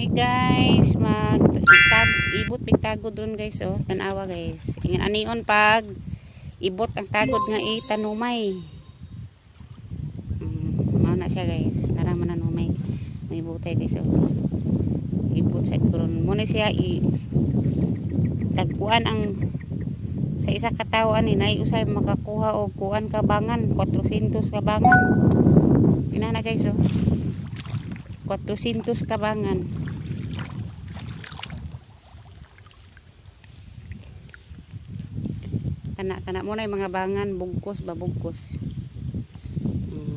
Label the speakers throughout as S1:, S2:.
S1: Hey guys, mag ibot mig tagod ron, guys, oh. Tanawa, guys. Ingon anion pag ibot ang tagod nga itanumay. Mao na siya, guys. Naraman na numay. May butay, guys, oh. Ibot sa karon. Mo na siya i tagkuan ang sa isa ka tawo ani nay usay makakuha og kuan ka bangan, 400 ka bangan. Inana, guys, oh. 400 ka bangan. Kana kana mo na yung mga bangan, bugkos ba, bugkos.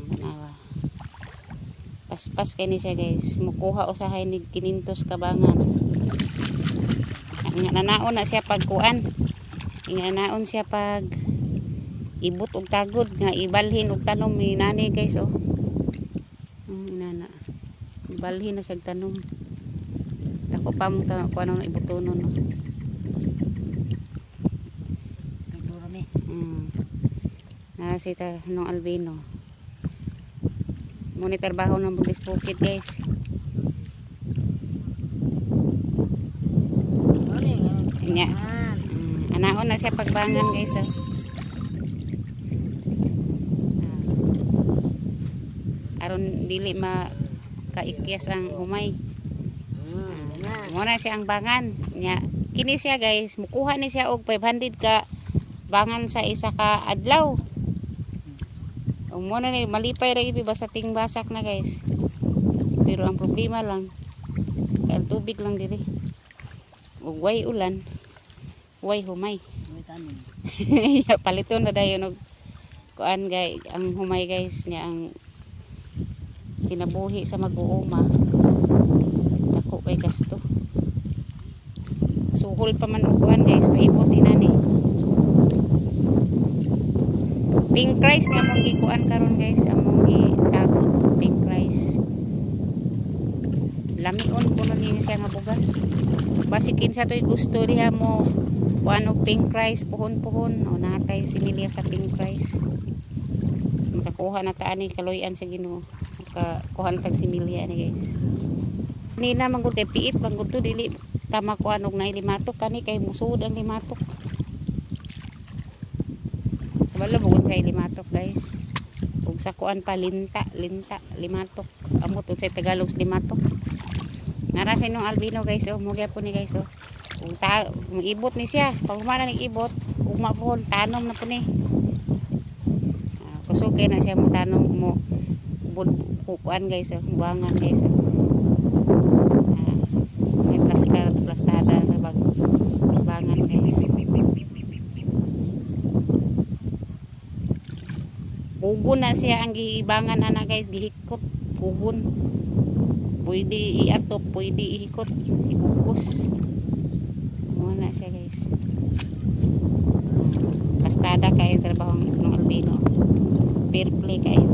S1: Tanawa. Paspas kay ni siya, guys. Mukuha usahay ni 500 ka bangan. Nga nanaon na siya pag kuan. Nga naon siya pag ibot og tagod nga ibalhin og tanom ni nani, guys, oh. Inana. Ibalhin na siya og tanom. Dako pa mong kuan na ibutonon, no.
S2: Nagduro ni.
S1: Na si ta nung Albino. Muna trabaho ng Bugis Bukid, guys. Nya. Anaon na siya pagbangan, guys, oh. Ah. Aron dili ma kaikyas ang humay. Muna siya ang bangan. Nya kini siya, guys, mukuha ni siya og 500 ka bangan sa isa ka adlaw. O muna ni malipay ra gyud basta ting basak na, guys. Pero ang problema lang kay ang tubig lang diri. Ug way ulan, way humay.
S2: May tanom.
S1: Paliton na dayon og kuan gay ang humay, guys, niya ang kinabuhi sa mag-uuma dako kay gasto. Suhol pa man og kuan, guys, paibot ni nani. Pink rice nga among gikuan karon, guys, among gitagod pink rice. Lamion kuno ni siya nga bugas. Basig kinsa to'y gusto diha mo kuan og pink rice puhon-puhon o natay similya sa pink rice. Makakuha na ta ani, kaloy-an sa Ginoo. Makakuha na tag similya ni, guys. Nina manggod kay piit manggod to, dili ta makuan og naay limatok kani kay musuod ang limatok. Kabalo bugod sa limatok, guys. Ug sa kuan pa, linta, linta, limatok. Amot unsay Tagalog sa limatok. Nara sa inong Albino, guys, oh, mo gyapon ni, guys, oh. Ug ta ibot ni siya. Pag humana ni ibot, ugma pohon tanom na po ni. Ah, kusog kay na siya mo tanom mo bud kuan, guys, oh, buwangan, guys, oh. Ah, may plaster, plastada sa bag bangan, guys. Pugon na siya ang gibangan ana, guys, gihikot pugon. Pwede iatop, pwede ihikot, ibugkos. Mo na siya, guys. Plastada kay trabaho ng Albino. Fair play kayo.